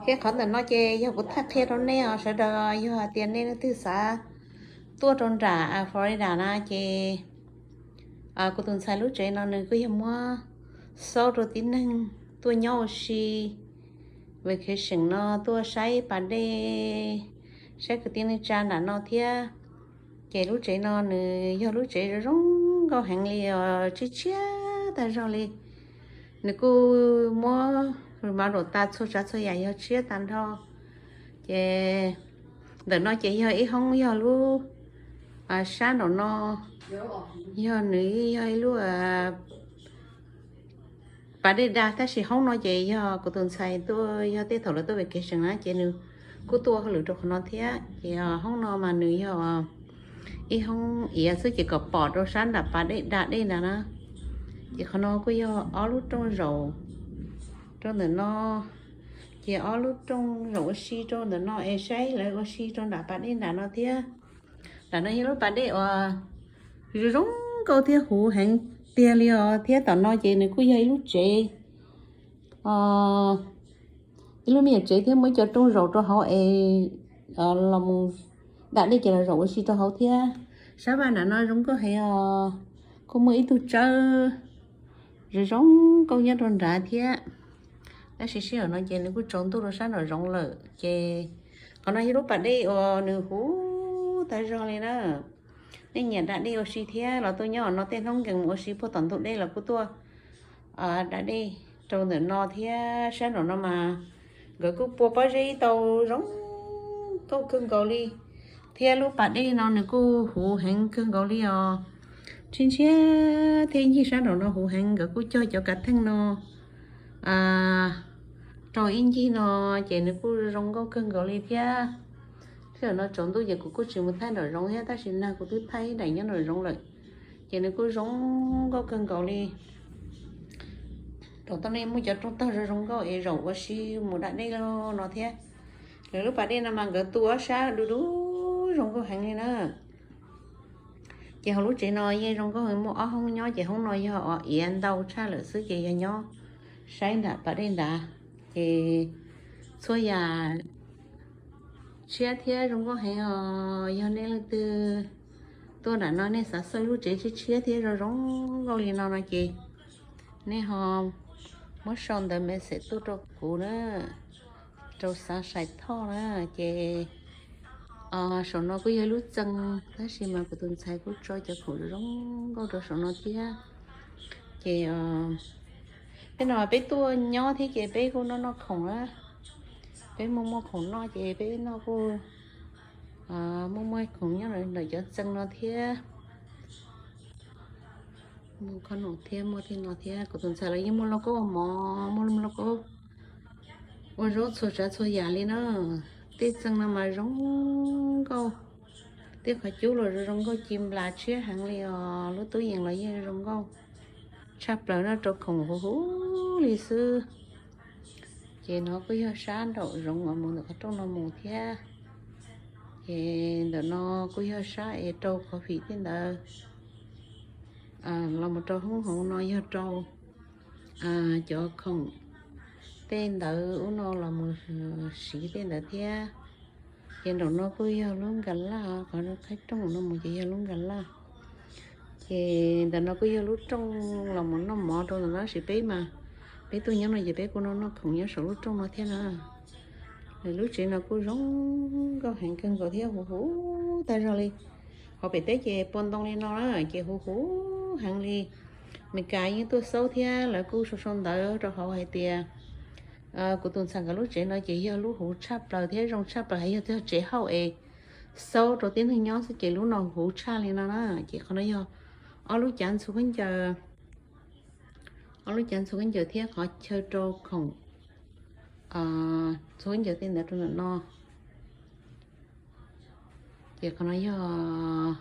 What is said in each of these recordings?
Thiab qhov ntawm no ces yog kuv thaij qhia rau nej os sawv daws, yog hais tias nej leej twg xav tuaj rau nram Florida na ces kuv tus ntxhais lub tsev no nws kuj yog muab xauj rau tib neeg tuaj nyob ua si vacation no, tuaj saib pas dej, saib kwv tij neej tsa nram no thiab. Ces lub tsev no nws yog lub tsev zoo zoo nkauj heev li os, tshiab tshiab tag zog li. Nws kuj muab remodel tas txhua tsav txhua yam yog tshiab tag nrho. Ces ntawm no ces yog ib hoob, yog lub sab nraum no, yog nws yog ib lub pas dej da, tab sis hoob no ces yog kuv tus ntxhais tuaj, yog tej thaum lawv tuaj vacation na ces nws kuj tuaj hauj lwm rau qhov no thiab. Ces hoob no mas nws yog ib hoob iav xwb ces kom pom rau sab nram pas dej da dej ntawd na. Ces qhov no kuj yog ob lub rooj zaum rau ntawm no, ces ob lub rooj zaum ua si rau ntawm no es saib lawv ua si rau nram pas dej nram no thiab. Nram no yog lub pas dej uas zoo zoo nkauj thiab huv heev tiag li os, thiab tom no ces nws kuj yog ib lub tsev, ib lub me nyuam tsev thiab muaj ib co rooj zaum rau hauv es los mus da dej ces los zaum ua si rau hauv thiab. Sab vaj nram no zoo nkauj heev os, kuj muaj ib tug tsawb zoo zoo nkauj nyob rau nrad thiab. Tab sis sij hawm no ces nws kuj tsaus ntuj rau sab nraum zoov lawm ces qhov no yog lub pas dej uas nws huv tag zog li na. Nej nyiam da dej ua si thiab los tuaj nyob no, tej hnub nkees mus ua si puag tom ntug dej los kuj tuaj da dej rau ntawm no thiab. Sab nraum no mas nkawd kuj pua pob zeb tau zoo nkauj kawg nkaus li, thiab lub pas dej no nws kuj huv heev kawg nkaus li os. Tshiab ntshiab thiab ncig sab nraum no huv heev, nkawd kuj cog cov kav theej no rau ib ncig no ces nws kuj zoo nkauj kawg nkaus li thiab. Sij hawm no tsaus ntuj ces kuv kuj tsis mus thaij nraum zoov thiab, tab sis nag kuv twb thaij ib daim nyob nraum zoov lawm, ces nws kuj zoo nkauj kawg nkaus li. Thaum tau nej muaj cov rooj tag zoo zoo nkauj es zaum ua si mus da dej no thiab. Lawv lub pas dej no mas nkawd tu ob sab du du zoo nkauj heev li na. Ces hauv lub tsev no yeej zoo nkauj heev, muaj ob hoob nyob ces hoob no yog iav ntau tshaj lawm xwb ces yog nyob saib nram pas dej nrad. Ces txhua yam tshiab thiab zoo nkauj heev os. Yog nej leej twg tuaj nram no nej xav xauj lub tsev tshiab tshiab thiab zoo zoo nkauj li no no ces nej ho muab sau ntawv message tuaj rau kuv na, rau xav Sai Thoj na. Ces saum no kuj yog lub txee, tab sis mas kuv tus ntxhais kuj tso cov khoom zoo nkauj rau saum no thiab. Ces tej no peb tuaj nyob thiab ces peb kuj noj noj khoom na. Peb muaj muaj khoom noj ces peb noj kuj muaj muaj khoom nyob ntawm cov txee no thiab. Muaj khoom noj thiab muaj tej no thiab. Kuv tus ntxhais los yeej muaj lauj kaub ua mov, muaj lauj kaub ua zaub, txhua tsav txhua yam li na. Tej txee no mas zoo nkauj, tej qhov cub los zoo nkauj ci nplas tshiab heev li os. Lub tub yees los yeej zoo nkauj tshaj plaws no, rau khoom huv huv li xwb. Ces no kuj yog sab nraum zoov uas mus ntawm qhov rooj no mus thiab. Ces ntawm no kuj yog sab es rau coffee tej ntawd. Los mus rau hoob hauv no yog rau cov khoom tej ntawd ub no los mus siv tej ntawd thiab. Ces nraum no kuj yog lub nkas laj, qhov qhaib rooj no mus ces yog lub nkas laj. Ces ntawm no kuj yog lub rooj los mus noj mov rau ntawm no, tab sis peb mas peb tuaj nyob no ces peb kuj noj noj khoom nyob saum lub rooj no thiab na. Lub tsev no kuj zoo nkauj heev kawg nkaus thiab huv huv tag zog li. Hauv pem teb ces pua ntoo li no na ces huv huv heev li. Meskas yeej tuaj xauj thiab lawv kuj sau sau ntawv rau hauv hais tias kuv tus ntxhais nkawd lub tsev no ces yog lub huv tshaj plaws thiab zoo tshaj plaws, yog tsev hauj es xauj rau tib neeg nyob xwb ces lub no huv tshaj li no na. Ces qhov no yog ob lub cav ntxhua khaub ncaws, ob lub cav ntxhua khaub ncaws thiab qhov chaw rau khoom ntxhua khaub ncaws tej ntawd rau ntawm no. Ces qhov no yog,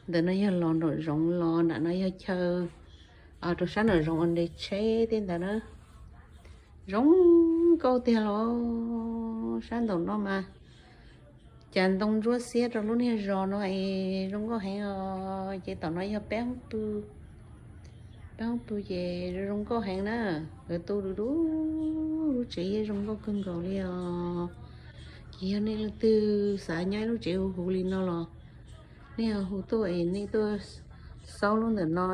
ntawm no yog los nraum zoov los, nram no yog chaw rau sab nraum zoov uas nres tsheb tej ntawd na. Zoo nkauj tiag los, sab nraum no mas cas ntoo ntsuab xiab rau lub niag zos no es zoo nkauj heev os. Ces tom no yog peb hoob pw, Peb tus ces zoo nkauj heev na, lawv tu du du, lub tsev yeej zoo nkauj kawg nkaus li os. Ces yog nej leej twg xav nyob ib lub tsev huv huv li no los nej ho hu tuaj es nej tuaj xauj lub ntawm no,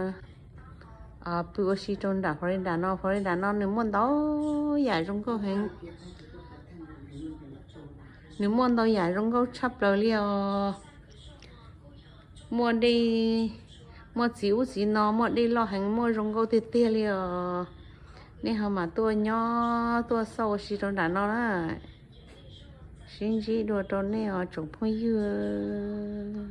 pw ua si rau nram Florida no. Florida no nws muaj ntau yam zoo nkauj heev. Nws muaj ntau yam zoo nkauj tshaj plaws li os. Muaj dej, muaj txiv ub txiv no, muaj dej loj heev, muaj zoo nkauj tiag tiag li os. Nej ho mam tuaj nyob tuaj xauj ua si rau nram no na. Sib ntsib dua rau nej os tsoom phooj ywg.